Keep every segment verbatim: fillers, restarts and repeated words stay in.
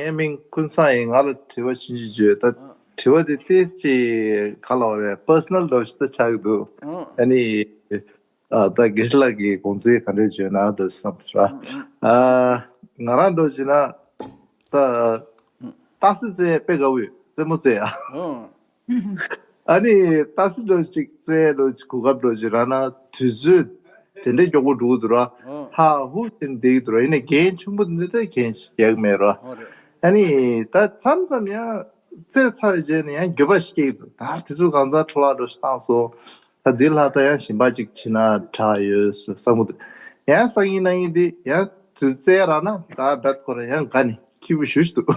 ངའི་མིང་ཀུན་བཟང་ཡིན། ང་ལ་དྲི་བ་ཆུང་ཆུང་བརྗོད། ད་དྲི་བ་དེ་ཏོག་ཙམ་ག་ལབ་རེད། པར་སོ་ནལ་འདྲ་བོ་ཞིག་ད་ཆགས་ཀྱི་འདུག་ཨ་ནི། ཨ། ད་དགེ་བཤེས་ལགས་ཀྱིས་དགོངས་ཚུལ་ག་འདྲས་བརྗོད་ན་འདྲ་བསམ་སོང་། ཨ། ང་རང་འདྲ་བྱས་ན། ད་ཏག་སེ་རྩེད་དཔེ་དགའ་བོ་ཡོད། རྩེད་མོ་རྩེ་ཡ། ཨ་ནི་ཏག་སེ་འདྲ་ཅིག་རྩེ་འདྲ་ཅིག་གོ་སྐབས་འདྲ་ཅིག་རག་ན་དུས་ཚོད་དེ་འདྲའི་མགྱོགས་པོ་འགྲོ་གི་འདུག་ར། ཧ་ཧུ་ཟེར་བསྡད་ཀྱི་འདུག་ར། ཡིན་ནའི་འགན་ཆེན་པོ་འདི་འདྲ་འགན་ཞིག་རྒྱག་གི་མེད་ར། ཨ་ནི་ད་མཚམས་མཚམས་ཡང་རྩེ་ཚར་བའི་རྗེས་ནས་ཡང་འགྱོད་པ་ཞིག་སྐྱེ་གི་འདུག་ད་དུས་ཚོད་གང་ཙམ་འཕྲོ་བརླག་འདྲ་ཞིག་བཏང་སོང་། ད་འདི་ལྷག་ད་ཡང་གཞན་པ་ཅིག་བྱེད་ན་དྲག་ཡོད་བསམ་གི་འདུག་ཡང་སང་ཉིན་གནངས་ཉིན་འདི་ཡང་དུས་ཚོད་རག་ན་ད་རྦད་ཁོ་རང་ཡང་དགའ་ནས་སྐྱིད་པོ་ཞེ་པོ་ཅིག་འདུག་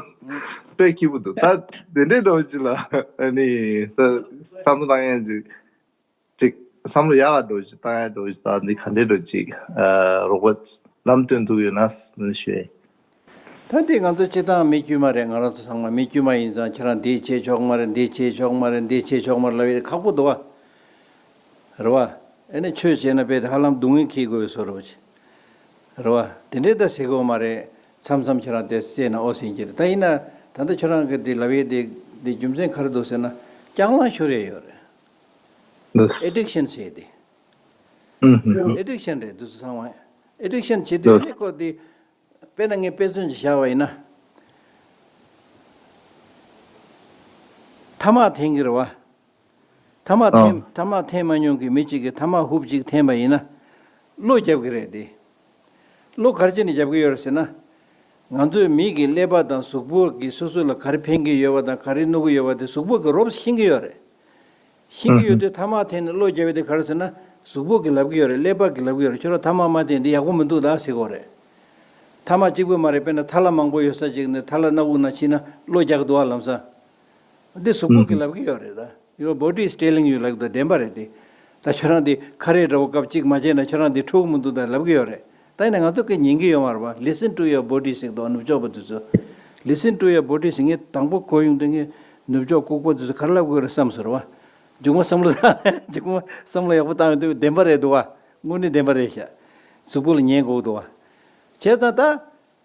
དཔེ་སྐྱིད་པོ་འདུག་ད་དེ་འདྲའི་འདྲ་བོ་ཅིག་ལ་ཨ་ནི་ད་བསམ་བློ་བཏང་ཡང་ཅིག་ཅིག་བསམ་བློ་ཡག་ག་འདྲ་བོ་ཅིག་བཏང་ཡང་འདྲ་བོ་ཅིག་ད་འདི་ག་འདྲའི་འདྲ་བོ་ཅིག་ཨ་རོགས་པ་ལམ་སྟོན་ཐུབ་ཡོད་ན་ཟེར་ནས་ཞུ་ཡ་ཡིན། ད་འདི་ང་ཚོ་སྤྱིར་བཏང་མི་དཀྱུས་མ་རེད། ང་རང་ཚོ་ཚང་མ་མི་དཀྱུས་མ་ཡིན་ཙང་ཁྱེད་རང་འདི་བྱེད་ཆོག་མ་རེད། འདི་བྱེད་ཆོག་མ་རེད། འདི་བྱེད་ཆོག་མ་རེད་ལབ་ཡས་ཁག་པོ་འདུག་བ། རེད་བ། ཨ་ནི་ཆོས་བྱས་ན་དཔེ་དེ་ཧ་ལམ་སྡུག་བསྔལ་འཁྱེར་དགོས་པའི་བཟོ་འདྲ་བོ་ཅིག་རེད་བ། དེ་འདྲའི་ད་ཟེར་གི་ཡོད་མ་རེད། མཚམས་མཚམས་ཁྱེད་རང་དེ་རྩེ་ན་ཨོ་ཟེར་གྱི་རེད། ད་ཡིན་ན་ད་ལྟ་ཁྱེད་རང་གི་འདི་ལབ་ཡས་དེ་འདི་རྒྱུ་མཚན་ག་རེ་འདུག་ཟེར་ན་རྐྱང་ལངས་ཤོར་ཡས་ཡོད་རེད། ཨེ་ཌིག་ཤན་ཟེར་དེ། ཨེ་ཌིག་ཤན་རེད་འདུག་སེ་ཚང་མ། ཨེ་ཌིག་ཤན་བྱེད་དུས་ཨ་ནི་ཁོ་དེ། དཔེར་ན་ངས་དཔེ་མཚོན་ཅིག་བཞག་པ་ཡིན་ན། ཐ་མག་འཐེན་གྱི་རེད་བ། ཐ་མག་འཐེན་ཨ་ཐ་མག་འཐེན་མ་མྱོང་གི་མི་གཅིག་གིས་ཐ་མག་ཧུབ་གཅིག་འཐེན་པ་ཡིན་ན། གློ་རྒྱབ་ཀྱི་རེད་དེ། གློ་ག་རེ་བྱས་ནས་རྒྱབ་ཀྱི་ཡོད་རེད་ཟེར་ན། ང་ཚོའི་མི་གི་ཀླད་པ་དང་གཟུགས་པོ་གི་སོ་སོ་ལ་ག་རེ་ཕན་གྱི་ཡོད་པ་དང་ག་རེ་གནོད་ཀྱི་ཡོད་པ་དེ་གཟུགས་པོ་གི་རོབ་ཤེས་ཀྱི་ཡོད་རེད། ཤེས་ཀྱི་ཡོད་དུས་ཐ་མག་འཐེན་ནས་གློ་རྒྱབ་ཡས་དེ་ག་རེ་ཟེར་ན། གཟུགས་པོ་གིས་ལབ་ཀྱི་ཡོད་རེད། ཀླད་པ་གིས་ལབ་ཀྱི་ཡོད་རེད། ཁྱོད་རང་ཐ་མག་མ་འཐེན་འདི་ཡག་པོ་མི་འདུག་ད་ཟེར་གྱི་ཡོད་རེད། ཐ་མག་གཅིག་པུ་མ་རེད། དཔེར་ན་ཐལ་བ་མང་པོ་ཡོད་ས་ཅིག་ནས་ཐལ་བ་སྣ་ཁུག་ནང་ཕྱིན་ན་གློ་རྒྱག་གི་འདུག་ཨ་ལམ་སང་། འདི་གཟུགས་པོ་གིས་ལབ་ཀྱི་ཡོད་རེད་ད། Your body is telling you ལབ་ཀྱི་འདུག་བདེན་པ་རེད་དེ། ད་ཁྱོད་རང་འདི་ཁ་རས་འདྲ་བོ་སྐབས་གཅིག་མ་བྱས་ན་ཁྱོད་རང་འདི་འཁྲུག་མི་འདུག་ད་ལབ་ཀྱི་ཡོད་རེད། ད་ཡིན་ན་ང་ཚོ་གི་ཉན་གྱི་ཡོད་མ་རེད་པ། Listen to your body ཟེར་གྱི་འདུག་ནུབ་ཕྱོགས་པ་དེ་ཚོ། Listen to your body ཟེར་ངས་དང་པོ་གོ་ཡོང་དུས་ངས་ནུབ་ཕྱོགས་ལྐུགས་པ་དེ་ཚོ་ག་རེ་ལབ་ཀྱི་ཡོད་རེད་བསམ་སོང་རེད་པ། མཇུག་མ་བསམ་བློ་བཏང་མཇུག་མ་བསམ་བློ་ཡག་པོ་བཏང་ཡོང་དུས་བདེན་པ་རེད་འདུག་བ། དངོས་གནས་བདེན་པ་རེད་ཤག་གཟུགས་པོ་ལ་ཉན་དགོས་འདུག་བ། བྱས་ཙང་ད།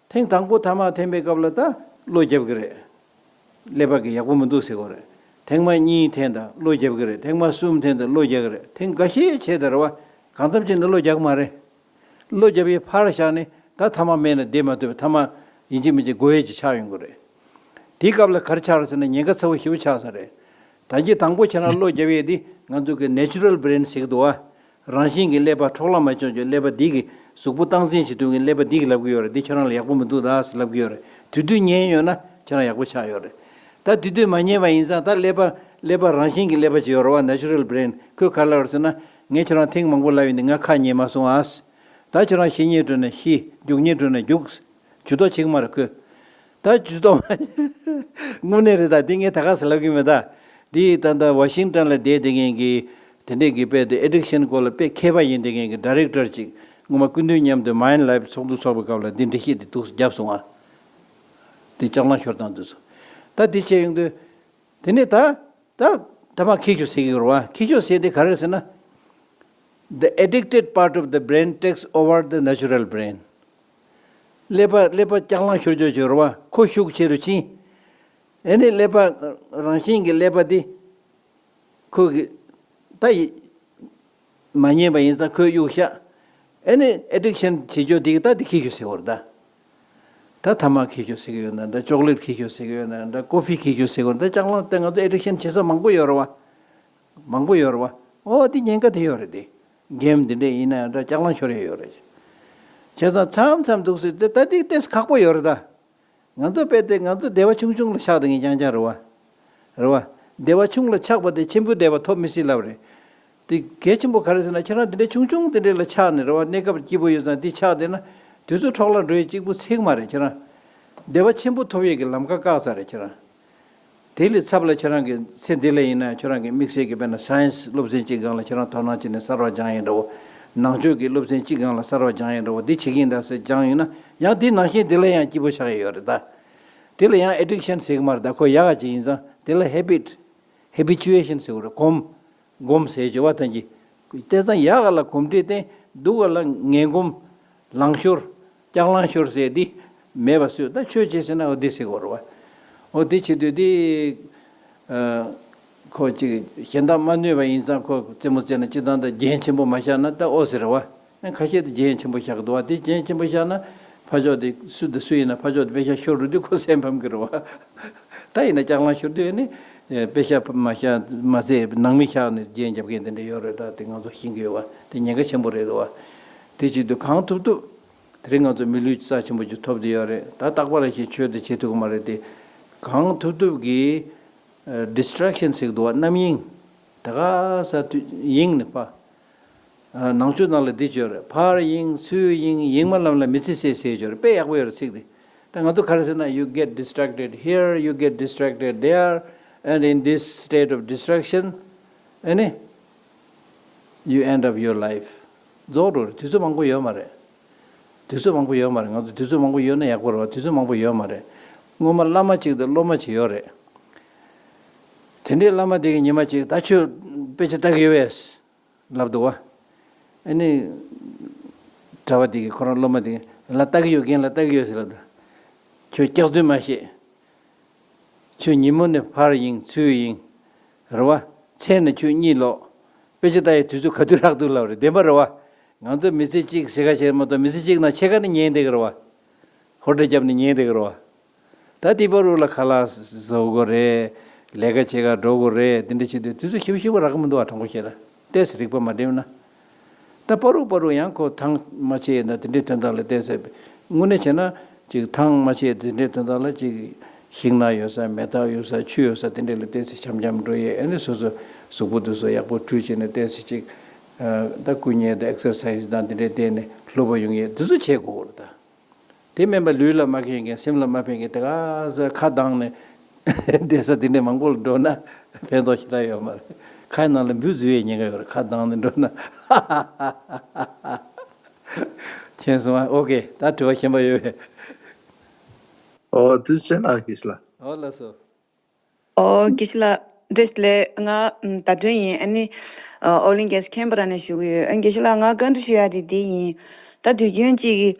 ཐེངས་དང་པོ་ཐ་མག་འཐེན་པའི་སྐབས་ལ་ད་གློ་རྒྱབ་ཀྱི་རེད། ཀླད་པ་གིས་ཡག་པོ་མི་འདུག་ཟེར་གྱི་རེད། ཐེངས་མ་གཉིས་འཐེན་ད་གློ་རྒྱབ་ཀྱི་རེད། ཐེངས་མ་གསུམ་འཐེན་ད་གློ་རྒྱག་གི་རེད། ཐེངས་འགའ་ཤས་བྱས་ད་རེད་བ། གང་འཚམ་བྱས་ན་གློ་རྒྱག་གི་མ་རེད། གློ་རྒྱབ་ཡས་ཕར་བཞག་ནས་ད་ཐ་མག་མེད་ན་བསྡད་མ་ཐུབ། ཐ་མག་ཡིན་གཅིག་མིན་གཅིག་དགོས་ཡས་ཅིག་ཆགས་ཡོང་གི་རེད། དེའི་སྐབས་ལ་ག་རེ་ཆགས་རེད་ཟེར་ན་ཉེན་ཁ་ཚ་བོ་ཞེ་པོ་ཆགས་ས་རེད། ད་གིན་དང་པོ་ཁྱེད་རང་གློ་རྒྱབ་ཡས་འདི་ང་ཚོ་གི་natural brain ཟེར་གྱི་འདུག་བ། རང་བཞིན་གྱི་ཀླད་པ་འཕྲོག་བརླག་མ་བྱུང་བྱུང་ཀླད་པ་འདི་གི་གཟུགས་པོ་སྟངས་འཛིན་བྱེད་ཐུབ་མཁན་ཀླད་པ་འདི་གི་ལབ་ཀྱི་ཡོད་རེད། འདི་ཁྱོད་རང་ལ་ཡག་པོ་མི་འདུག་ད་ཟེར་ལབ་ཀྱི་ཡོད་རེད། དེ་དུས་ཉན་ཡོད་ན་ཁྱོད་རང་ཡག་པོ་ཆགས་ཡོད་རེད། ད་དེ་དུས་མ་ཉན་པ་ཡིན་ཙང་ད་ཀླད་པ་ཀླད་པ་རང་བཞིན་གྱི་ཀླད་པ་ཅིག་ཡོད་རེད་བ། Natural brain ཁོས་ག་རེ་ལབ་རེད་ཟེར་ན། ངས་ཁྱོད་རང་ཐེངས་མང་པོ་ལབ་ཡོད་འདི་ང་ཁ་ཉན་མ་སོང་ཨ། ད་ཁྱོད་རང་ཤི་ཉེན་འགྲོ་ན་ཤི། རྒྱུག་ཉེན་འགྲོ་ན་རྒྱུག་ཇུས་གཏོགས་བྱེད་ཀྱི་མ་རེད་ཁོས། ད་ཇུས་གཏོགས་མ། དངོས་གནས་རེད་ད། འདི་ངས་ད་ག་ཟེ་ལབ་ཀྱི་མེད་ད། འདི་ད་ལྟ་ཝ་ཤིང་ཏོན་ལ་བསྡད་བསྡད་མཁན་གྱི་དེ་འདྲས་ཀྱི་དཔེ་དེ་ཨེ་ཌིག་ཤན་སྐོར་ལ་དཔེ་མཁས་པ་ཡིན་བསྡད་མཁན་གྱི་ཌའི་རེག་ཊར་ཅིག་སྔོན་མ་སྐུ་མདུན་མཉམ་དུ་མའིན་ལའིབ་ཚོགས་འདུ་ཚོགས་པའི་སྐབས་ལ་འདི་འགྲེལ་བཤད་དེ་ཐུགས་སུ་བརྒྱབ་སོང་ཨ། འདི་ལྕགས་ལང་ཤོར་སྟངས་དེ་ཚོ། ད་འདི་བྱས་ཡོང་དུས། དེ་ནས་ད་ད་ཐ་མག་འཁྱེར་ཤོག་ཟེར་གྱི་ཡོད་རེད་བ། འཁྱེར་ཤོག་ཟེར་དེ་ག་རེ་ཟེར་ན། The addicted part of the brain takes over the natural brain. ཀླད་པ་ཀླད་པ་ལྕགས་ལང་ཤོར་ཆོག་ཆོག་རེད་བ། ཁོ་ཤུགས་ཆེ་རུ་ཕྱིན། ཨེ་ནི་ཀླད་པ་རང་བཞིན་གྱི་ཀླད་པ་འདི་ཁོ་གི་ད་ཡི་མ་ཉན་པ་ཡིན་ཙང་ཁོས་གཡུག་ཤག་ཨེ་ནི་ཨེ་ཌིག་ཤན་བྱེད་ཆོག་དེ་གི་ད་དེ་འཁྱེར་ཤོག་ཟེར་བ་རེད་ད། ད་ཐ་མག་འཁྱེར་ཤོག་ཟེར་གྱི་ཡོད་ན་འདྲ། ཅོག་ལེཊ་འཁྱེར་ཤོག་ཟེར་གྱི་ཡོད་ན་འདྲ། ཀོ་ཕི་འཁྱེར་ཤོག་ཟེར་གྱི་ཡོད་ན་འདྲ། ལྕགས་ལང་དེ་ང་ཚོ་ཨེ་ཌིག་ཤན་བྱེད་ས་མང་པོ་ཡོད་རེད་བ། མང་པོ་ཡོད་རེད་བ། ཨོ་དེ་ཉེན་ཁ་དེ་ཡོད་རེད་དེ། གེམ་དེ་འདྲས་ཡིན་ན་ཡང་འདྲ་ལྕགས་ལང་ཤོར་ཡས་ཡོད་རེད། བྱས་ཙང་མཚམས་མཚམས་འདུག་སེ་དེ་ད་དེ་ཏོག་ཙམ་ཁག་པོ་ཡོད་རེད་ད། ང་ཚོ་དཔེ་དེ་ང་ཚོ་བདེ་བ་ཆུང་ཆུང་ལ་ཆགས་བསྡད་མཁན་རྐྱང་རྐྱང་རེད་བ། རེད་བ། བདེ་བ་ཆུང་ལ་ཆགས་པ་དེ་ཆེན་པོའི་བདེ་བ་ཐོབ་མི་སྲིད་ལབ་རེད། དེ་གལ་ཆེན་པོ་ག་རེ་ཟེར་ན་ཁྱེད་རང་དེ་འདྲའི་ཆུང་ཆུང་དེ་འདྲས་ལ་ཆགས་ནས་རེད་བ། གནས་སྐབས་སྐྱིད་པོ་ཡོད་ཙང་དེ་ཆགས་བསྡད་ན་དུས་ཚོད་འཕྲོ་བརླག་འགྲོ་ཡས་གཅིག་པུ་ཚིག་མ་རེད་ཁྱེད་རང་། བདེ་བ་ཆེན་པོ་ཐོབ་ཡས་ཀྱི་ལམ་ཁ་བཀག་ཚར་རེད་ཁྱེད་རང་། དེ་ལས་ཚབ་ལ་ཁྱེད་རང་གི་ཚེ་འདི་ལ་ཡིན་ན་ཁྱེད་རང་གི་དམིགས་བསལ་གྱི་དཔེར་ན་སའེན་སི་སློབ་ཚན་གཅིག་སྒང་ལ་ཁྱེད་རང་དོ་སྣང་བྱས་ནས་གསར་བ་སྦྱངས་ཡིན་འདྲ་བོ། ནང་ཆོས་ཀྱི་སློབ་ཚན་གཅིག་སྒང་ལ་གསར་བ་སྦྱངས་ཡིན་འདྲ་བོ་འདི་བྱེད་ཀྱི་ཡིན་ད་ཟེར་སྦྱངས་ཡོད་ན་ཡང་དེ་ནང་བཞིན་དེ་ལ་ཡང་སྐྱིད་པོ་ཆགས་ཡོད་རེད་ད། དེ་ལ་ཡང་ཨེ་ཌིག་ཤན་ཟེར་གི་མ་རེད་ད། ཁོ་ཡག་ག་ཅིག་ཡིན་ཙང་དེ་ལ་ཧེ་བིཊ། ཧེ་བི་ཅུ་ཨེ་ཤན་ཟེར་གི་རེད། གོམས། གོམས་ཟེར་བྱས་བ་ཐམས་ཅད། བལྟས་ཙང་ཡག་ག་ལ་གོམས་འདྲིས་བསྟེན། སྡུག་ག་ལ་ངན་གོམས། ལང་ཤོར། ལྕགས་ལང་ཤོར་ཟེར་འདི། མེད་པ་བཟོས། ད་ཆོས་བྱེད་ཟེར་ན་འོ་འདི་ཟེར་དགོས་རེད་བ། འོ་འདི་བྱེད་དུས་འདི། ཨ། ཁོ་ཅིག་གཞན་དག་མ་གནོད་པ་ཡིན་ཙང་ཁོ་རྩེད་མོ་རྩེ་ན་སྤྱིར་བཏང་ད་རྒྱན་ཆེན་པོ་མ་བཞག་ན་ད་ཨོ་ཟེར་བ། ཁ་ཤས་དེ་རྒྱན་ཆེན་པོ་བཞག་འདུག་བ། དེ་རྒྱན་ཆེན་པོ་བཞག་ན་ཕར་ཕྱོགས་དེ་སུ་དང་སུ་ཡིན་ན་ཕར་ཕྱོགས་དེ་པེ་ཤ་ཤོར་འགྲོ་དུས་ཁོ་སེམས་ཕམ་གི་རེད་བ། ད་ཡིན་ན་ལྕགས་ལམ་ཤོར་དུས་ནི་པེ་ཤ་མ་བཞག་མ་ཚད་ནང་མི་བཞག་ནས་རྒྱན་རྒྱབ་མཁན་དེ་འདྲ་ཡོད་རེད། ད་དེ་ང་ཚོ་ཤེས་ཀྱི་ཡོད་བ། དེ་ཉེན་ཁ་ཆེན་པོ་རེད་འདུག་བ། དེ་བྱེད་དུས་གང་ཐུབ་ཐུབ་དེ་རིང་ང་ཚོ་མི་ལུས་རྩ་ཆེན་པོ་ཅིག་ཐོབ་བསྡད་ཡོད་རེད། ད་རྟག་པར་ཞིག་ཆོས་དེ་བྱེད་ཐུབ་ཀྱི་མ་རེད་དེ། གང་ཐུབ་ཐུབ་ཀྱིས་ཨ་distraction་ཟེར་གི་འདུག་བ། རྣམ་གཡེང་། ད་ག་ས་དུས་གཡེང་ནས་ཕར། ཨ། ནང་ཆོས་ནང་ལ་འདི་བརྗོད་རེད། ཕར་གཡེང་ཚུར་གཡེང་། གཡེང་མ་ལམ་ལ་མི་ཚེ་ཟད་ཟེར་བརྗོད་རེད། དཔེ་ཡག་པོ་ཡོད་རེད་ཚིག་འདི། ད་ང་ཚོ་ག་རེ་ཟེར་ན། you get distracted here, you get distracted there, and in this state of distraction, ཨ་ནི། you end up your life. རྫོགས་འགྲོ་རེད། དུས་ཚོད་མང་པོ་ཡོད་མ་རེད། དུས་ཚོད་མང་པོ་ཡོད་མ་རེད། ང་ཚོ་དུས་ཚོད་མང་པོ་ཡོད་ན་ཡག་པོ་རེད་བ། དུས་ཚོད་མང་པོ་ཡོད་མ་རེད། སྔོན་མ་བླ་མ་གཅིག་དང་སློབ་མ་གཅིག་ཡོད་རེད། དེ་འདྲའི་བླ་མ་དེ་གིས་ཉི་མ་གཅིག་ད་ཁྱོད་དཔེ་ཆ་ལྟ་གི་ཡོད་པས། ལབ་འདུག་བ། ཨ་ནི། གྲྭ་པ་དེ་གིས་ཁོ་རང་སློབ་མ་དེ་གིས་ལ་ལྟ་གི་ཡོད། རྒན་ལ་ལྟ་གི་ཡོད་ཟེར་ལབ་འདུག་ཁྱོད་སྐྱག་རྫུན་མ་བཤད། ཁྱོད་ཉིན་མོ་ནས་ཕར་གཡེང་ཚུར་གཡེང་། རེད་བ། མཚན་ནས་ཁྱོད་གཉིད་ལོག་དཔེ་ཆ་ལྟ་ཡའི་དུས་ཚོད་ག་དུས་རག་འདུག་ལབ་རེད། བདེན་པ་རེད་བ། ང་ཚོ་མི་ཚེ་གཅིག་ཟེར་ག་བྱས་མ་གཏོགས་མི་ཚེ་གཅིག་ནང་ཕྱེད་ཀ་ནི་ཉལ་བསྡད་ཀྱི་རེད་བ། ཧོ་ཊལ་བརྒྱབ་ནས་ཉལ་བསྡད་ཀྱི་རེད་བ། ད་དེ་བར་དུ་ལ་ཁ་ལག་བཟོ་དགོས་རེད། ལས་ཀ་བྱེད་ག་འགྲོ་དགོས་རེད། དེ་འདྲ་བྱེད་དུས་དུས་ཚོད་ཞིབ་ཞིབ་རག་གི་མི་འདུག་བ། དྲང་པོ་བཤད་ན། ཏོག་ཙམ་རིག་པ་མ་བསྒྲིམས་ན། ད་བར་དུ་བར་དུ་ཡང་ཁོ་ཐང་མ་ཆད་ན་དེ་འདྲའི་དོན་དག་ལ་ཏོག་ཙམ། དངོས་གནས་བྱས་ན་ཅིག་ཐང་མ་ཆད་དེ་འདྲའི་དོན་དག་ལ་ཅིག་ཤིང་ནགས་ཡོད་ས། མེ་སྟག་ཡོད་ས། ཆུ་ཡོད་ས། དེ་འདྲ་ལ་ཏོག་ཙམ་འཆམ་འཆམ་འགྲོ་ཡས། ཨ་ནི་སོ་སོ་གཟུགས་པོ་དེ་ཚོ་ཡག་པོ་བཀྲུས་བྱས་ནས་ཏོག་ཙམ་ཅིག་ཨ། ད་སྐུ་ཉལ་དང་ཨེག་སར་སའི་སི་དང་དེ་འདྲའི་བསྟེན་ནས་ལྷུག་པོ་ཡོང་ཡས་དེ་ཚོ་བྱེད་དགོས་རེད་ད། དེ་མིན་པ་ལུས་ལ་མ་ཕན་མཁན། སེམས་ལ་མ་ཕན་མཁན། དེ་ག་ས་ཁ་གདངས་ནས་བསྡད་ས་དེ་འདྲའི་མང་པོ་ལ་འགྲོ་ན་ཕན་ཐོགས་ཞེ་དྲག་ཡོད་མ་རེད། ཁའི་ནང་ལ་འབུ་འཛུལ་བའི་ཉེན་ཁ་ཡོད་རེད། ཁ་གདངས་ནས་འགྲོ་ན། མཁྱེན་སོང་ཨ། ཨོ་ཀེ། ད་དྲི་བ་གཞན་པ་ཡོད་པས། ཨོ་དུས་ཚོད་ན་གིས་ལ། ཨོ་ལགས་སོ། ཨོ་དགེ་བཤེས་ལགས། བཀྲ་ཤིས་བདེ་ལེགས། ང་ཨམ་བརྡ་སྤྲོད་ཡིན། ཨ་ནི་ཨ་ཨོ་ལིན་གྷེ་སི་ཁེན་བྷ་ར་ནས་ཞུ་གི་ཡོད། ཨ་དགེ་བཤེས་ལགས། ང་བཀའ་འདྲི་ཞུ་ཡ་དེ་འདི་ཡིན། ད་དུས་རྒྱུན་གཅིག་གི་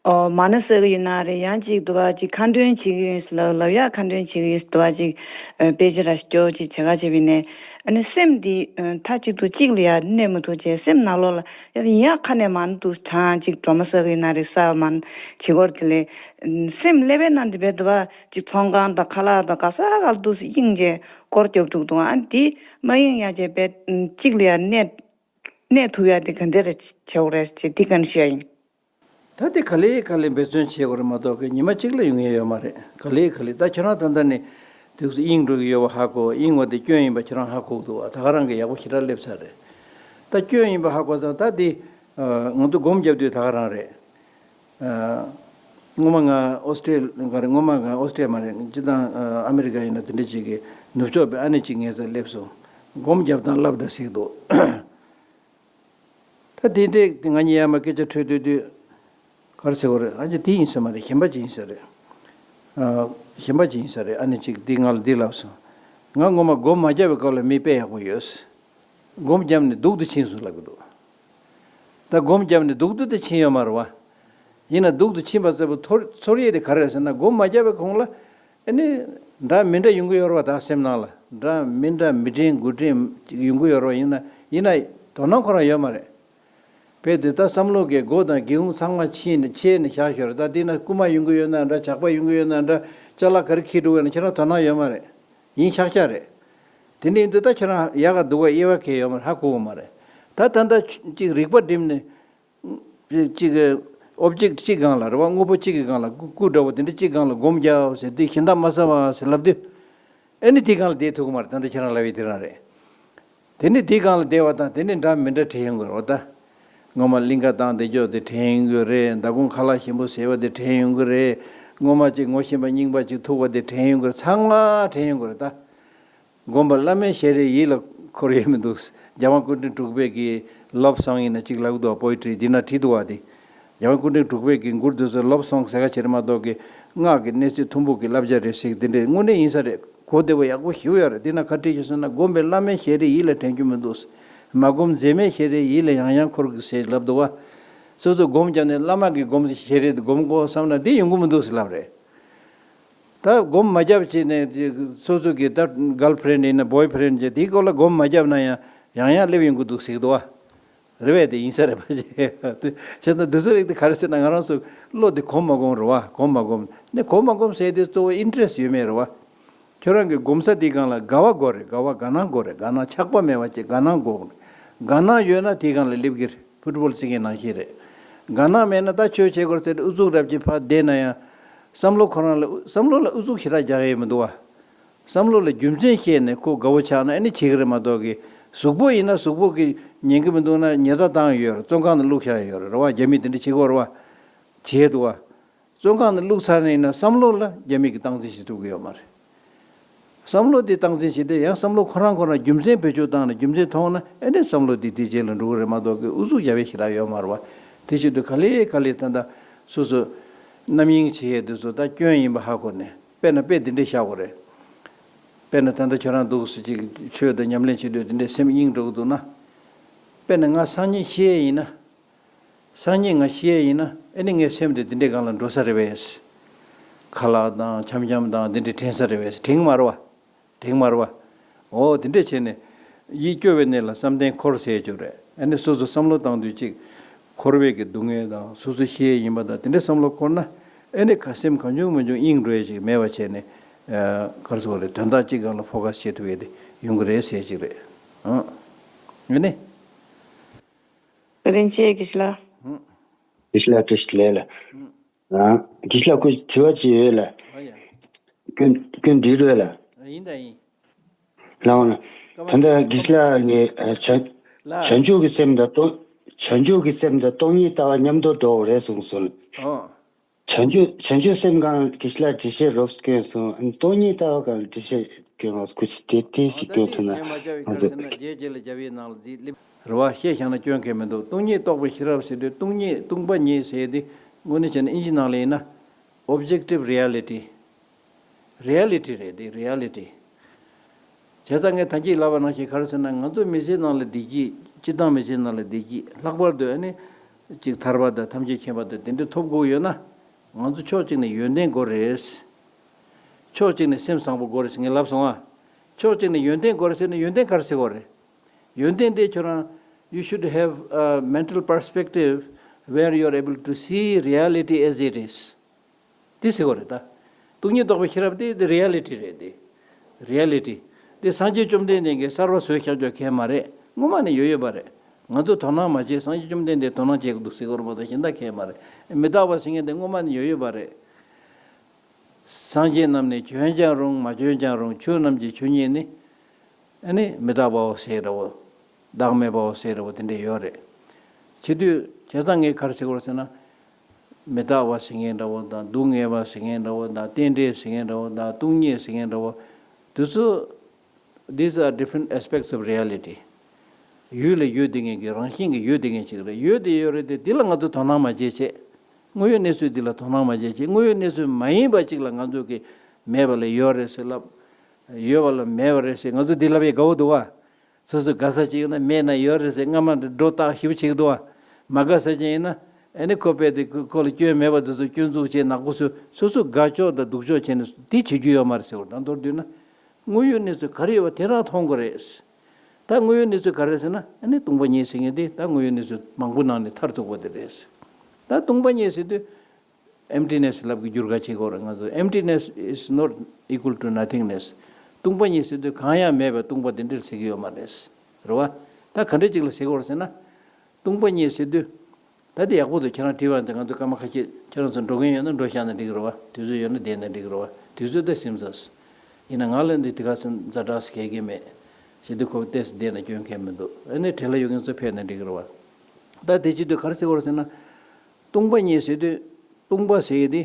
ཨོ་མ་ཎི་བསགས་གི་ཡོད་ན་རེད། ཡང་གཅིག་འདུག་བ། ཅིག་ཁ་འདོན་བྱེད་ཀྱི་ཡོད་ཟེར་ལབ་ལབ་ཡ། ཁ་འདོན་བྱེད་ཀྱི་ཡོད་ཟེར་འདུག་བ། ཅིག་ཨ་དཔེ་ཆ་ར་སྐྱོར་ཅིག་བྱེད་ག་བྱེད་པ་ཡིན་ནའི། ཨ་ནི་སེམས་འདི་ཨ་མཐའ་གཅིག་ཏུ་གཅིག་ལ་ཡ་གནས་མི་ཐུབ་བྱས། སེམས་ནང་ལོགས་ལ་ཡ་ཡིན་ཡ་ཁ་ནས་མ་ཎི་འདུག་གྲངས་གཅིག་སྒྲོལ་མ་བསགས་གི་ཡོད་ན་རེད། བསགས་མ་ཎི་བྱེད་སྐོར་དེ་ལས་སེམས་སླེབས་པའི་ནང་དེ་བས་འདུག་བ། ཅིག་ཚོང་ཁང་དང་ཁ་ལག་དང་ག་ས་ག་ལ་འདུག་སེ་གཡེང་བྱས་སྐོར་རྒྱབ་འདུག་འདུག་ཨ་འདི་མ་གཡེང་ཡ་བྱས་པས་གཅིག་ལ་ཡ་གནས་གནས་ཐུབ་ཡ་དེ་ག་འདྲ་རེ་བྱེད་དགོས་རེད་ཅེས་འདི་བཀའ་འདྲི་ཞུ་ཡ་ཡིན། ད་དེ་ག་ལེ་ག་ལེ་འབད་བརྩོན་བྱེད་དགོས་རེད་མ་གཏོགས་ཀྱི་ཉི་མ་གཅིག་ལ་ཡོང་ཡ་ཡོད་མ་རེད། ག་ལེ་ག་ལེ། ད་ཁྱེད་རང་ད་ལྟ་ནས་དུས་སུ་གཡེང་འགྲོ་གི་ཡོད་པ་ཧ་གོ། གཡེང་བ་དེ་སྐྱོན་ཡིན་པ་ཁྱེད་རང་ཧ་གོ་གི་འདུག་བ། ད་ག་རང་གི་ཡག་པོ་ཞེ་དྲག་སླེབས་ཚར་རེད། ད་སྐྱོན་ཡིན་པ་ཧ་གོ་ཙང་ད་དེ་ང་ཚོ་སྒོམ་རྒྱབ་དུས་ད་ག་རང་རེད། ཨ། སྔོན་མ་ང་ཨོ་སི་ཀྲི་ལི་ག་རེ། སྔོན་མ་ང་ཨོ་སི་ཀྲི་ལི་ཡ་མ་རེད། སྤྱིར་བཏང་ཨ་ཨ་མེ་རི་ཀ་ཡིན་ན་དེ་འདྲ་ཅིག་གི་ནུབ་ཕྱོགས་པའི་ཨ་ནེ་གཅིག་ངའི་རྩར་སླེབས་སོང་། སྒོམ་རྒྱབ་དང་བསླབ་དང་ཟེར་གི་འདུག་ད་དེ་འདྲས་དེ་ང་གཉིས་ཡར་མར་སྐད་ཆ་འཕྲོད་དུས་དུས་ག་རེ་ཟེར་དགོས་རེད། ཨ་ཅེ་དེ་ཡིན་ས་མ་རེད། གཞན་པ་ཅིག་ཡིན་ས་རེད། ཨ། གཞན་པ་ཅིག་ཡིན་ས་རེད། ཨ་ནེ་གཅིག་དེ་ང་ལ་འདི་ལབ་སོང་། ང་སྔོན་མ་སྒོམ་མ་རྒྱབ་པའི་སྐབས་ལ་མི་དཔེ་ཡག་པོ་ཡོད། སྒོམ་བརྒྱབ་ནས་སྡུག་ཏུ་ཕྱིན་སོང་ལབ་ཀྱི་འདུག་ད་སྒོམ་བརྒྱབ་ནས་སྡུག་ཏུ་དེ་ཕྱིན་ཡོད་མ་རེད་བ། ཡིན་ན་སྡུག་ཏུ་ཕྱིན་པ་ཚོར་ཚོར་ཡས་དེ་ག་རེ་རེད་ཟེར་ན། སྒོམ་མ་བརྒྱབ་པའི་གོང་ལ་ཨ་ནི་འདྲ་མི་འདྲ་ཡོང་གི་ཡོད་རེད་བ། ད་སེམས་ནང་ལ་འདྲ་མི་འདྲ་མི་དྲན་དགུ་དྲན་ཡོང་གི་ཡོད་རེད་བ། ཡིན་ན་ཡིན་ན་དོ་སྣང་ཁོ་རང་ཡོད་མ་རེད། དཔེ་དེ་ད་བསམ་བློ་གི་སྒོ་དང་སྒེའུ་ཁུང་ཚང་མ་ཕྱེ་ནས་ཕྱེ་ནས་བཞག་ཞོར། ད་དེ་ན་རྐུ་མ་ཡོང་གི་ཡོད་ན་འདྲ། ཇག་པ་ཡོང་གི་ཡོད་ན་འདྲ། ཅ་ལག་ག་རེ་འཁྱེར་འགྲོ་གི་ཡོད་ན་ཁྱེད་རང་དོ་སྣང་ཡོད་མ་རེད། ཡིན་ཤག་ཤག་རེད། དེ་འདྲ་ཡིན་དུས་ད་ཁྱེད་རང་ཡག་ག་སྡུག་ག་དབྱེ་བ་གང་ཡོད་མ་རེད། ཧ་གོ་གི་མ་རེད། ད་ད་ལྟ་ཅིག་རིག་པ་བསྒྲིམས་ནས་ཅིག་ཨོབ་ཇེག་གཅིག་སྒང་ལ་རེད་བ། དངོས་པོ་གཅིག་གི་སྒང་ལ་སྐུ་སྐུ་འདྲ་བོ་དེ་འདྲ་གཅིག་སྒང་ལ་སྒོམ་རྒྱག་ཟེར་དུས་གཞན་དག་མ་ཟ་བ་ཟེར་ལབ་དུས་ཨ་ནི་དེ་སྒང་ལ་བསྡད་ཐུབ་ཀྱི་མ་རེད། ད་ལྟ་ཁྱེད་རང་ལབ་ཡས་དེ་རང་རེད། དེ་ནི་དེའི་སྒང་ལ་བསྡད་པ་དང་དེ་ནི་འདྲ་མི་འདྲ་དྲན་ཡོང་གི་རེད་ད། སྔོན་མ་གླིང་ག་བཏང་བསྡད་ཀྱོག་དེ་དྲན་ཡོང་གི་རེད། མདང་དགོང་ཁ་ལག་ཞིམ་པོ་བཟས་པ་དེ་དྲན་ཡོང་གི་རེད། སྔོན་མ་ཅིག་ངོ་ཤེས་པ་རྙིང་པ་ཅིག་ཐུག་པ་དེ་དྲན་ཡོང་གི་རེད། ཚང་མ་དྲན་ཡོང་གི་རེད་ད། སྒོམ་པ་བླ་མའི་ཞལ་རས་ཡིད་ལ་འཁོར་ཡས་མི་འདུག་རྒྱལ་དབང་སྐུ་ཕྲེང་དྲུག་པའི་གི་ལབ་སོང་ཡིན་ན་ཅིག་ལབ་འདུག་པོ་ཨེ་ཊི་རི་འདི་ན་བྲིས་འདུག་བ་དེ། རྒྱལ་བ་སྐུ་ཕྲེང་དྲུག་པའི་གི་མགུར་དེ་ཚོ་ལབ་སོང་ཟེར་ག་བྱེད་རེད་མ་གཏོགས་ཀྱི་སྔགས་ཀྱི་གནས་ཚུལ་ཐུང་ཕུག་གི་བསླབ་བྱ་རེད་ཟེར་གི་དེ་འདྲས་དངོས་གནས་ཡིན་ས་རེད། གོ་བདེ་བོ་ཡག་པོ་ཞེ་པོ་ཡོད་རེད། དེ་ན་ག་བྲིས་ཤག་ཟེར་ན། སྒོམ་པས་བླ་མའི་ཞལ་རས་ཡིད་ལ་དྲན་རྒྱུ་མི་འདུག་མ་སྒོམ་མཛེས་མའི་ཞལ་རས་ཡིད་ལ་ཡང་ཡང་འཁོར་གི་ཟེར་ལབ་འདུག་བ། སོ་སོ་སྒོམ་བརྒྱབ་ནས་བླ་མ་གི་སྒོམ་ཞེ་རེད། སྒོམ་དགོས་བསམ་ན་འདི་ཡོང་གི་མི་འདུག་ཟེར་ལབ་རེད། ད་སྒོམ་མ་བརྒྱབ་བྱས་ནས་སོ་སོ་གི་ད་གརལ་ཕི་རེན་ཌི་ཡིན་ན་བོའི་ཕི་རེན་ཌི་བྱས་དེའི་སྐོར་ལ་སྒོམ་མ་བརྒྱབ་ན་ཡང་ཡང་ཡང་སླེབས་ཡོང་གི་འདུག་ཟེར་གི་འདུག་བ། རེད་པས། དེ་ཡིན་ས་རེད་པ། བྱས་ཙང་དུས་ཚོད་རིག་དེ་ག་རེ་ཟེར་ན། ང་རང་ཚོ་བློ་དེ་གོམས་མ་གོམས་རེད་བ། གོམས་མ་གོམས་ནས་གོམས་མ་གོམས་ཟེར་དེ་གཙོ་བོ་ཨིན་ཊི་རེ་སི་ཊི་ཡོད་མེད་རེད་བ། ཁྱོད་རང་གི་སྒོམ་ས་དེའི་སྒང་ལ་དགའ་བ་དགོས་རེད། དགའ་བ་དགའ་སྣང་དགོས་རེད། དགའ་སྣང་ཆགས་པ་མེད་པ་བྱས་དགའ་སྣང་དགོས་རེད། དགའ་སྣང་ཡོད་ན་དེའི་སྒང་ལ་སླེབས་ཀྱི་རེད། ཕུཊ་བོལ་རྩེད་མཁན་ནང་བཞིན་རེད། དགའ་སྣང་མེད་ན་ད་ཆོས་བྱེད་དགོས་ཟེར་ཏེ་ཨུ་ཚུགས་རབ་ཀྱིས་ཕར་བསྡད་ན་ཡང་བསམ་བློ་ཁོ་རང་ལ་བསམ་བློ་ལ་ཨུ་ཚུགས་ཞེ་དྲག་རྒྱག་ཡས་མི་འདུག་བ། བསམ་བློ་ལ་རྒྱུ་མཚན་བཤད་ནས་ཁོ་དགའ་བོ་ཆགས་ན་ཨ་ནི་བྱེད་ཀྱི་རེད་མ་གཏོགས་ཀྱི། གཟུགས་པོ་ཡིན་ན་གཟུགས་པོ་གི་ཉན་གྱི་མི་འདུག་ན་ཉལ་ཐ་བཏང་ཡོད་རེད། བཙོན་ཁང་ནང་བླུགས་བཞག་ཡོད་རེད། རེད་བ། རྒྱ་མི་དེ་འདྲ་བྱེད་ཀྱི་ཡོད་རེད་བ། བྱེད་འདུག་བ། བཙོན་ཁང་ནང་བླུགས་ཚར་ནས་ཡིན་ན་བསམ་བློ་ལ་རྒྱ་མི་གིས་སྟངས་འཛིན་བྱེད་ཐུབ་ཀྱི་ཡོད་མ་རེད། བསམ་བློ་དེ་སྟངས་འཛིན་བྱེད་དུས་ཡང་བསམ་བློ་ཁོ་རང་ཁོ་རང་རྒྱུ་མཚན་བེད་སྤྱོད་བཏང་ནས་རྒྱུ་མཚན་མཐོང་ན་ཨ་ནི་བསམ་བློ་དེ་དེ་རྗེས་ལ་འགྲོ་གི་རེད་མ་གཏོགས་ཀྱི་ཨུ་ཚུགས་རྒྱབ་ཡས་ཞེ་དྲག་ཡོད་མ་རེད་བ། དེ་བྱེད་དུས་ག་ལེ་ག་ལེ་ད་ལྟ་སོ་སོ་རྣམ་གཡེང་བྱེད་ཡས་དེ་ཚོ་ད་སྐྱོན་ཡིན་པ་ཧ་གོ་ནས། དཔེར་ན་དཔེ་འདི་འདྲས་བཞག་དགོས་རེད། དཔེར་ན་ད་ལྟ་ཁྱོད་རང་འདུག་སེ་ཅིག་ཆོས་དང་ཉམས་ལེན་བྱེད་དུས་འདི་འདྲས་སེམས་གཡེང་འགྲོ་གི་འདུག་ན། དཔེར་ན་ང་སང་ཉིན་ཤི་ཡས་ཡིན་ན། སང་ཉིན་ང་ཤི་ཡས་ཡིན་ན་ཨ་ནི་ངའི་སེམས་དེ་འདི་འདྲས་སྒང་ལ་འགྲོ་ས་རེད་པས། ཁ་ལག་དང་འཆམ་འཆམ་དང་འདི་འདྲས་དྲན་ས་རེད་པས། དྲན་མ་རེད་བ། དྲན་མ་རེད་བ། འོ་དེ་འདྲས་བྱས་ནས་ཡིད་སྐྱོ་བའི་གནས་ལ་བསམ་གཏན་འཁོར་ཟེར་ཡས་ཅིག་རེད། ཨ་ནི་སོ་སོ་བསམ་བློ་བཏང་དུས་ཅིག་འཁོར་བའི་གི་སྡུག་བསྔལ་དང་སོ་སོ་ཤི་ཡས་ཡིན་པ་དང་དེ་འདྲས་བསམ་བློ་འཁོར་ན་ཨ་ནི་ཁ་སེམས་གང་བྱུང་མང་བྱུང་གཡེང་འགྲོ་ཡས་ཅིག་མེད་པ་བྱས་ནས། ཨ། ག་རེ་ཟེར་དགོས་རེད། དོན་དག་གཅིག་སྒང་ལ་ཕོ་ཁ་སི་བྱེད་ཐུབ་ཡས་དེ་ཡོང་གི་རེད་ཟེར་ཡས་ཅིག་རེད། ཨང་། ཡིན་ནི། བཀའ་དྲིན་ཆེ་དགེ་བཤེས་ལགས། ཨང་། དགེ་བཤེས་ལགས་བཀྲ་ཤིས་བདེ་ལེགས་ལགས། ཨང་། དགེ་བཤེས་ལགས་ཁོ་དྲི་བ་ཅིག་ཡོད་ལགས། ཨ་ཡ། སྐྱོན་སྐྱོན་འགྲིག་རེད་ལགས། ཡིན་ད་ཡིན། ལགས་འོང་ལགས། སྐར་མ་དེ་འདྲ་དགེ་བཤེས་ལགས་ཀྱིས་ཨ་བྱང་ལགས། བྱང་ཆུབ་ཀྱི་སེམས་དང་སྟོང་བྱང་ཆུབ་ཀྱི་སེམས་དང་སྟོང་ཉིད་ལྟ་བ་མཉམ་དུ་འགྲོ་དགོས་རེད་གསུངས་སོང་། ཨོ། བྱང་ཆུབ་བྱང་ཆུབ་སེམས་སྒང་དགེ་བཤེས་ལགས་འགྲེལ་བཤད་རོབ་ཙམ་སྐྱོན་སོང་། སྟོང་ཉིད་ལྟ་བ་སྒང་འགྲེལ་བཤད་སྐྱོན་རོགས། ཁུ་ཆུ་དེ་དེ་ཞིག་སྐྱོན་ཐུབ་ན་ང་ཚོ། རྗེས་རྗེས་ལ་རྒྱབ་ཡིག་ནང་ལ་འདི་སླེབས་རེད་བ། བཤད་བཞག་ན་སྐྱོན་གང་མི་འདུག་སྟོང་ཉིད་རྟོགས་པའི་ཤེས་རབ་ཟེར་དུས་སྟོང་ཉིད་སྟོང་པ་ཉིད་ཟེར་དེ་དངོས་གནས་བྱས་ན་ཨིན་ཇི་ནང་ལ་ཡིན་ན་objective reality། རི་ཡ་ལི་ཊི་རེད་དེ། རི་ཡ་ལི་ཊི། བྱས་ཙང་ངས་ད་གིན་ལབ་པ་ནང་བཞིན་ག་རེ་ཟེར་ན། ང་ཚོ་མི་ཚེ་ནང་ལ་བདེ་སྐྱིད། སྤྱིར་བཏང་མི་ཚེ་ནང་ལ་བདེ་སྐྱིད་ལྷག་པར་དུ་ཨ་ནི་ཅིག་ཐར་པ་དང་ཐམས་ཅད་མཁྱེན་པ་དང་དེ་འདྲ་ཐོབ་དགོས་ཡོད་ན། ང་ཚོ་ཕྱོགས་གཅིག་ནས་ཡོན་ཏན་དགོས་རེད། ཕྱོགས་གཅིག་ནས་སེམས་བཟང་པོ་དགོས་རེད་ཟེར་ངས་ལབ་སོང་ཨ། ཕྱོགས་གཅིག་ནས་ཡོན་ཏན་དགོས་རེད་ཟེར་ན་ཡོན་ཏན་ག་རེ་ཟེར་དགོས་རེད། ཡོན་ཏན་དེ་ཁྱོད་རང་you should have a mental perspective where you are able to see reality as it is. དེ་ཟེར་བ་རེད་ད། སྟོང་ཉིད་རྟོགས་པའི་ཤེས་རབ་དེ་དེ་རི་ཡ་ལི་ཊི་རེད་དེ། རི་ཡ་ལི་ཊི། དེ་སངས་རྒྱས་བཅོམ་ལྡན་འདས་ཀྱིས་གསར་པ་བཟོས་བཞག་རྒྱུ་གང་ཡང་མ་རེད། སྔོན་མ་ནས་ཡོད་ཡོད་པ་རེད། ང་ཚོ་དོ་སྣང་མ་བྱས། སངས་རྒྱས་བཅོམ་ལྡན་འདས་དོ་སྣང་བྱེད་དགོས་འདུག་ཟེར་གྱི་ཡོད་རེད་མ་གཏོགས་གཞན་དག་གང་ཡང་མ་རེད། མི་རྟག་པ་ཟེར་མཁན་དེ་སྔོན་མ་ནས་ཡོད་ཡོད་པ་རེད། སངས་རྒྱས་རྣམས་ནི་བྱོན་ཀྱང་རུང་མ་བྱོན་ཀྱང་རུང་། ཆོས་རྣམས་ཀྱི་ཆོས་ཉིད་ནི། ཨ་ནི་མི་རྟག་པའོ་ཟེར་འདྲ་བོ། བདག་མེད་པའོ་ཟེར་འདྲ་བོ་དེ་འདྲ་ཡོད་རེད། བྱེད་དུས་བྱས་ཙང་ངས་ག་རེ་ཟེར་དགོས་རེད་ཟེར་ན། མི་རྟག་པ་ཟེར་མཁན་འདྲ་བོ་དང་། སྡུག་བསྔལ་བ་ཟེར་མཁན་འདྲ་བོ་དང་། རྟེན་འབྲེལ་ཟེར་མཁན་འདྲ་བོ་དང་། སྟོང་ཉིད་ཟེར་མཁན་འདྲ་བོ། དེ་ཚོ། These are different aspects of reality. ཡོད་ལ་ཡོད་བསྡད་མཁན་གྱི་རང་བཞིན་གྱི་ཡོད་བསྡད་མཁན་ཅིག་རེད། ཡོད་དེ་ཡོད་རེད་དེ། འདི་ལ་ང་ཚོ་དོ་སྣང་མ་བྱེད་བྱས། དངོས་ཡོད་གནས་ཚུལ་འདི་ལ་དོ་སྣང་མ་བྱེད་བྱས། དངོས་ཡོད་གནས་ཚུལ་མ་ཡིན་པ་ཅིག་ལ་ང་ཚོ་གིས་མེད་པ་ལ་ཡོད་རེད་ཟེར་ལབ། ཡོད་པ་ལ་མེད་པ་རེད་ཟེར་ང་ཚོ་འདི་ལབ་ཡས་དགའ་བོ་འདུག་བ། སོ་སོ་དགའ་ས་ཅིག་ཡོད་ན་མེད་ན་ཡོད་རེད་ཟེར་སྔ་མ་འདྲ་སྒྲོ་བཏགས་ཞིབ་བྱེད་ཀྱི་འདུག་བ། མ་དགའ་ས་ཅིག་ཡིན་ན་ཨ་ནི་ཁོ་དཔེ་དེ་ཁོ་ཁོ་ལ་སྐྱོན་མེད་པ་དེ་ཚོ་སྐྱོན་འཛུགས་བྱས། ནག་པོ་བཟོས། སོ་སོ་དགའ་ཕྱོགས་དང་སྡུག་ཕྱོགས་བྱས་ནས་དེ་བྱེད་རྒྱུ་ཡོད་མ་རེད་ཟེར་བ་དང་མདོར་བསྡུས་ན། དངོས་ཡོད་གནས་ཚུལ་ག་རེ་ཡོད་པ་དེ་རང་མཐོང་དགོས་རེད། ད་དངོས་ཡོད་གནས་ཚུལ་ག་རེ་རེད་ཟེར་ན། ཨ་ནི་སྟོང་པ་ཉིད་ཟེར་མཁན་དེ་ད་དངོས་ཡོད་གནས་ཚུལ་མང་པོ་ནང་ནས་མཐར་ཐུག་པ་དེ་རེད། ད་སྟོང་པ་ཉིད་ཟེར་དུས་emptiness ལབ་ཀྱི་འགྱུར་ཁ་བྱེད་དགོས་རེད། ང་ཚོ་emptiness is not equal to nothingness. སྟོང་པ་ཉིད་ཟེར་དུས་གང་ཡང་མེད་པའི་སྟོང་པ་དེ་འདྲ་ཟེར་གྱི་ཡོད་མ་རེད། རེད་བ། ད་ག་འདྲ་ཅིག་ལ་ཟེར་དགོས་རེད་ཟེར་ན། སྟོང་པ་ཉིད་ཟེར་དུས། ད་དེ་ཡག་པོ་འདུག་ཁྱེད་རང་དྲིས་པ་འདི་ང་ཚོ་སྐར་མ་ཁ་ཤས། ཁྱེད་རང་ཚོ་འགྲོ་མཁན་ཡོད་ན་འགྲོ་བཞག་ན་འགྲིག་གི་རེད་བ། དུས་ཚོད་ཡོད་ན་བསྡད་ན་འགྲིག་གི་རེད་བ། དུས་ཚོད་ད་ཟིན་ཚར། ཡིན་ན་ང་ལ་འདི་དེ་ག་ཚོད་ཛ་དྲག་ཟེར་མཁན་གང་ཡང་མེད། བྱེད་དུས་ཁོ་བལྟས་ཏེ་བསྡད་ན་སྐྱོན་གང་ཡང་མི་འདུག་ཨ་ནི་གྲས་ལ་ཡོད་མཁན་ཚོ་ཕེབས་ན་འགྲིག་གི་རེད་བ། ད་དེ་བྱེད་དུས་ག་རེ་ཟེར་དགོས་རེད་ཟེར་ན། སྟོང་པ་ཉིད་ཟེར་དུས། སྟོང་པ་ཟེར་ཡས་དེ།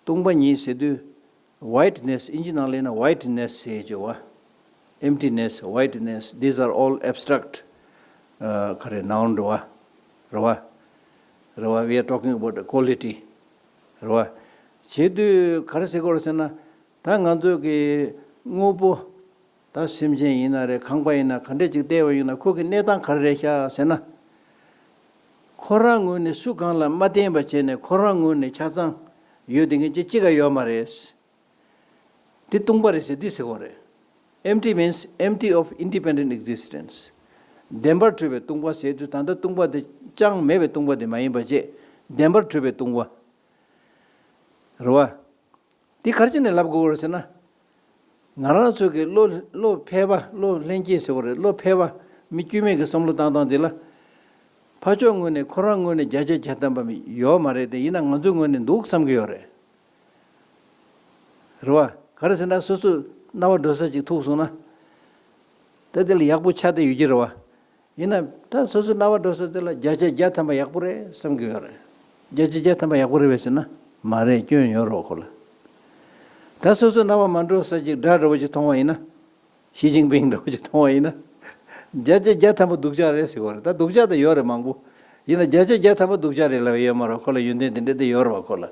སྟོང་པ་ཉིད་ཟེར་དུས། Whiteness, ཨིན་ཇི་ནང་ལ་ཡིན་ན་whiteness ཟེར་གྱི་བ། Emptiness, whiteness, these are all abstract, uh, ག་རེ་noun རེད་བ། རེད་བ། རེད་བ། We are talking about a quality. རེད་བ། བྱེད་དུས་ག་རེ་ཟེར་དགོས་རེད་ཟེར་ན། ད་ང་ཚོ་གི་དངོས་པོ། ད་སེམས་ཅན་ཡིན་ན་རེད། ཁང་པ་ཡིན་ན། ག་འདྲས་ཅིག་བལྟས་པ་ཡིན་ན་ཁོ་གི་གནས་སྟངས་ག་རེ་རེད་ཤག་ཟེར་ན། ཁོ་རང་ངོས་ནས་སུ་གང་ལ་མ་བརྟེན་པ་བྱས་ནས་ཁོ་རང་ངོས་ནས་ཆ་ཚང་ཡོད་བསྡད་མཁན་ཅིག་གཅིག་ཀ་ཡོད་མ་རེད། འདི་སྟོང་པ་རེད་ཟེར་འདི་ཟེར་གོ་རེད། Empty means empty of independent existence. བདེན་པར་གྲུབ་པའི་སྟོང་པ་ཟེར་དུས་ད་ལྟ་སྟོང་པ་དེ་ཅང་མེད་པའི་སྟོང་པ་དེ་མ་ཡིན་པ་བྱས། བདེན་པར་གྲུབ་པའི་སྟོང་པ། རེད་བ། འདི་ག་རེ་བྱས་ནས་ལབ་དགོས་རེད་ཟེར་ན། ང་རང་ཚོ་གི་བློ་བློ་ཕལ་པ་བློ་ལྷན་སྐྱེས་ཟེར་བ་རེད། བློ་ཕལ་པ་མི་དཀྱུས་མའི་གི་བསམ་བློ་བཏང་སྟངས་འདི་ལ། ཕར་ཕྱོགས་ངོས་ནས་ཁོ་རང་ངོས་ནས་བརྒྱ་ཆ་བརྒྱ་ཐམ་པ་མི་ཡོད་མ་རེད་དེ། ཡིན་ན་ང་ཚོའི་ངོས་ནས་འདུག་བསམ་གི་ཡོད་རེད། རེད་བ། ག་རེ་ཟེར་ན་སོ་སོ་རྣ་བ་འགྲོ་ས་ཅིག་ཐུག་སོང་ན། ད་དེ་ལ་ཡག་པོ་ཆགས་བསྡད་ཡོད་ཀྱི་རེད་བ། ཡིན་ན་ད་སོ་སོ་རྣ་བ་འགྲོ་ས་དེ་ལ་བརྒྱ་ཆ་བརྒྱ་ཐམ་པ་ཡག་པོ་རེད་བསམ་གི་ཡོད་རེད། བརྒྱ་ཆ་བརྒྱ་ཐམ་པ་ཡག་པོ་རེད་བས་ཟེར་ན། མ་རེད། སྐྱོན་ཡོད་རེད་བ་ཁོ་ལ། ད་སོ་སོ་རྣ་བ་མ་འགྲོ་ས་ཅིག་སྒྲ་འདྲ་བོ་ཅིག་མཐོང་བ་ཡིན་ན། ཞི་ཅིན་ཕིང་འདྲ་བོ་ཅིག་མཐོང་བ་ཡིན་ན། བརྒྱ་ཆ་བརྒྱ་ཐམ་པ་སྡུག་ཅག་རེད་ཟེར་བ་རེད། ད་སྡུག་ཅག་ད་ཡོད་རེད་མང་པོ། ཡིན་ན་བརྒྱ་ཆ་བརྒྱ་ཐམ་པ་སྡུག་ཅག་རེད་ལབ་ཡོད་མ་རེད། ཁོ་ལ་ཡོན་ཏན་དེ་འདྲ་དེ་ཡོད་རེད་བ་ཁོ་ལ།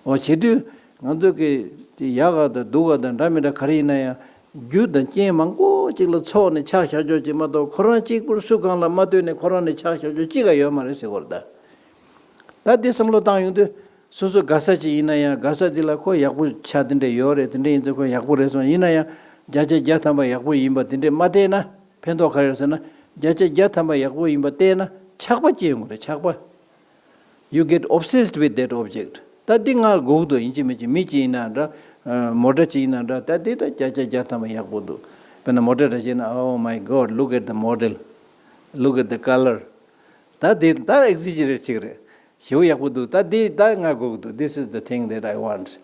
འོ་བྱེད་དུས་ང་ཚོ་གི་དེ་ཡག་ག་དང་སྡུག་ག་དང་འདྲ་མི་འདྲ་ག་རེ་ཡིན་ན་ཡང་རྒྱུ་དང་རྐྱེན་མང་པོ་ཅིག་ལ་ཚོགས་ནས་ཆགས་བཞག་ཆོག་ཅིག་མ་གཏོགས་ཁོ་རང་གཅིག་པུར་སུ་གང་ལ་མ་ལྟོས་ནས་ཁོ་རང་ནས་ཆགས་བཞག་ཆོག་ཅིག་ག་ཡོད་མ་རེད་ཟེར་བ་རེད་ད། ད་འདི་བསམ་བློ་བཏང་ཡོང་དུས། སོ་སོ་དགའ་ས་ཅིག་ཡིན་ན་ཡང་དགའ་ས་འདི་ལ་ཁོ་ཡག་པོ་ཆགས་དེ་འདྲ་ཡོད་རེད། དེ་འདྲ་ཡིན་ཙང་ཁོ་ཡག་པོ་རེད་སོང་ཡིན་ན་ཡང་བརྒྱ་ཆ་བརྒྱ་ཐམ་པ་ཡག་པོ་ཡིན་པ་དེ་འདྲས་མ་བལྟས་ན་ཕན་ཐོགས་ག་རེ་རེད་ཟེར་ན། བརྒྱ་ཆ་བརྒྱ་ཐམ་པ་ཡག་པོ་ཡིན་པ་བལྟས་ན་ཆགས་པ་སྐྱེ་ཡོང་གི་རེད། ཆགས་པ། You get obsessed with that object. ད་འདི་ང་དགོས་འདུག་ཡིན་གཅིག་མིན་གཅིག་མི་གཅིག་ཡིན་ན་འདྲ། ཨ། མོ་ཊ་གཅིག་ཡིན་ན་འདྲ། ད་འདི་ད་བརྒྱ་ཆ་བརྒྱ་ཐམ་པ་ཡག་པོ་འདུག་དཔེར་ན་མོ་ཊ་འདྲ་བྱས་ན། Oh my God, look at the model, look at the color. ད་འདི་ད་exaggerate བྱེད་ཀྱི་རེད། ཞེ་པོ་ཡག་པོ་འདུག་ད་འདི་ད་ང་དགོས་ཀྱི་འདུག This is the thing that I want.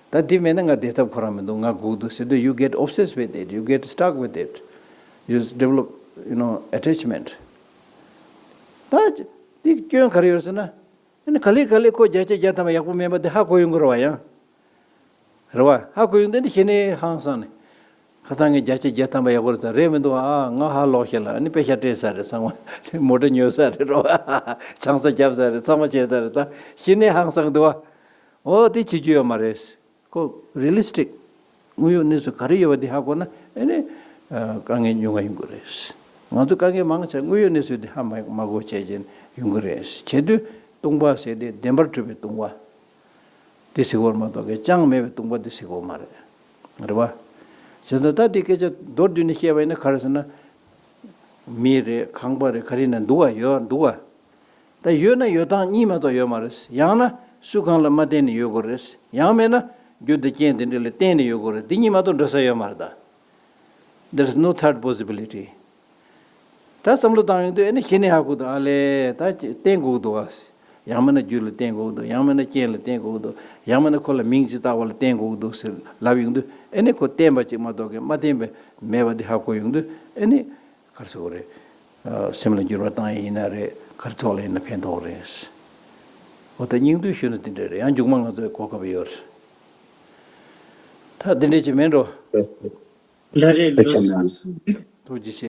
ད་འདི་མེད་ན་ང་བསྡད་ཐབས་ཁོ་རང་མི་འདུག་ང་དགོས་ཀྱི་འདུག་ཟེར་དུས། You get obsessed with it. You get stuck with it. You develop, you know, attachment. ད་འདི་སྐྱོན་ག་རེ་ཡོད་ཟེར་ན། ཨ་ནི་ག་ལེ་ག་ལེ་ཁོ་བརྒྱ་ཆ་བརྒྱ་ཐམ་པ་ཡག་པོ་མེད་པ་འདི་ཧ་གོ་ཡོང་གི་རེད་བ་ཡང་། རེད་བ། ཧ་གོ་ཡོང་དུས་ནི་གཞི་ནས་ཧང་སངས་ནས། ཁ་སང་ངས་བརྒྱ་ཆ་བརྒྱ་ཐམ་པ་ཡག་པོ་རེད་ཟེར་རེད་མི་འདུག་ཨ། ང་ཧ་ལོག་ཤེས་ལ་ཨ་ནི་པེ་ཤ་སྤྲད་ས་རེད། ཚང་མ་མོ་ཊ་ཉོས་ས་རེད་རོ། ཆང་ས་བརྒྱབ་ས་རེད། ཚང་མ་བྱས་ས་རེད། ད་གཞི་ནས་ཧང་སངས་འདུག་བ། འོ་དེ་བྱེད་རྒྱུ་ཡོད་མ་རེད། ཁོ་རི་ལི་སི་ཊིག་དངོས་ཡོད་གནས་ཚུལ་ག་རེ་ཡོད་པ་དེ་ཧ་གོ་ན་ཨ་ནི་དཀའ་ངལ་ཉུང་བ་ཡོང་གི་རེད། ང་ཚོ་དཀའ་ངལ་མང་ཆེ་དངོས་ཡོད་གནས་ཚུལ་དེ་ཧ་མ་མ་གོ་བྱས་ཀྱིན་ཡོང་གི་རེད། བྱེད་དུས་སྟོང་པ་ཟེར་དེ་བདེན་པར་གྲུབ་པའི་སྟོང་པ། དེ་ཟེར་བ་མ་གཏོགས་ཀྱི་ཅང་མེད་པའི་སྟོང་པ་དེ་ཟེར་གྱི་ཡོད་མ་རེད། རེད་བ། བྱས་ཙང་ད་དེ་སྐད་ཆ་མདོར་བསྡུས་ནས་བཤད་པ་ཡིན་ན་ག་རེ་ཟེར་ན། མི་རེད། ཁང་པ་རེད། ག་རེ་ཡིན་ན་འདུག་ག་ཡོད་འདུག་ག་ད་ཡོད་ན་ཡོད་སྟངས་གཉིས་མ་གཏོགས་ཡོད་མ་རེད། ཡང་ན་སུ་གང་ལ་མ་བརྟེན་ནས་ཡོད་དགོས་རེད། ཡང་མེད་ན་རྒྱུ་དང་རྐྱེན་དེ་འདྲ་ལ་བརྟེན་ནས་ཡོད་དགོས་རེད། འདི་གཉིས་མ་གཏོགས་འགྲོ་ས་ཡོད་མ་རེད་ད། There is no third possibility. ད་བསམ་བློ་བཏང་ཡོང་དུས་ཨ་ནི་གཞི་ནས་ཧ་གོ་འདུག་ཨ་ལས་ད་ཅི་བརྟེན་དགོས་འདུག་ཨ། ཡང་མིན་ན་རྒྱུ་ལ་བརྟེན་དགོས་འདུག་ཡང་མིན་ན་རྐྱེན་ལ་བརྟེན་དགོས་འདུག་ཡང་མིན་ན་ཁོ་ལ་མིང་ཅིག་བཏགས་པ་ལ་བརྟེན་དགོས་འདུག་ཟེར་ལབ་ཡོང་དུས་ཨ་ནི་ཁོ་བརྟེན་པ་ཅིག་མ་གཏོགས་ཀྱི་མ་བརྟེན་པའི་མེད་པ་འདི་ཧ་གོ་ཡོང་དུས་ཨ་ནི་ག་རེ་ཟེར་དགོས་རེད། ཨ། སེམས་ལ་འགྱུར་བ་བཏང་ཡས་ཡིན་ན་རེད། ག་རེ་ཐོག་ལ་ཡིན་ན་ཕན་ཐོགས་རེད། འོ་ད་སྙིང་བསྡུས་ཞུས་ན་དེ་འདྲ་རེད། ཡང་མཇུག་མ་ང་ཚོའི་གོ་སྐབས་ཡོད་རེད། ད་དེ་འདྲ་ཅིག་མིན་འགྲོ། ལགས་རེད། ལགས་སོ། ཐུགས་རྗེ་ཆེ།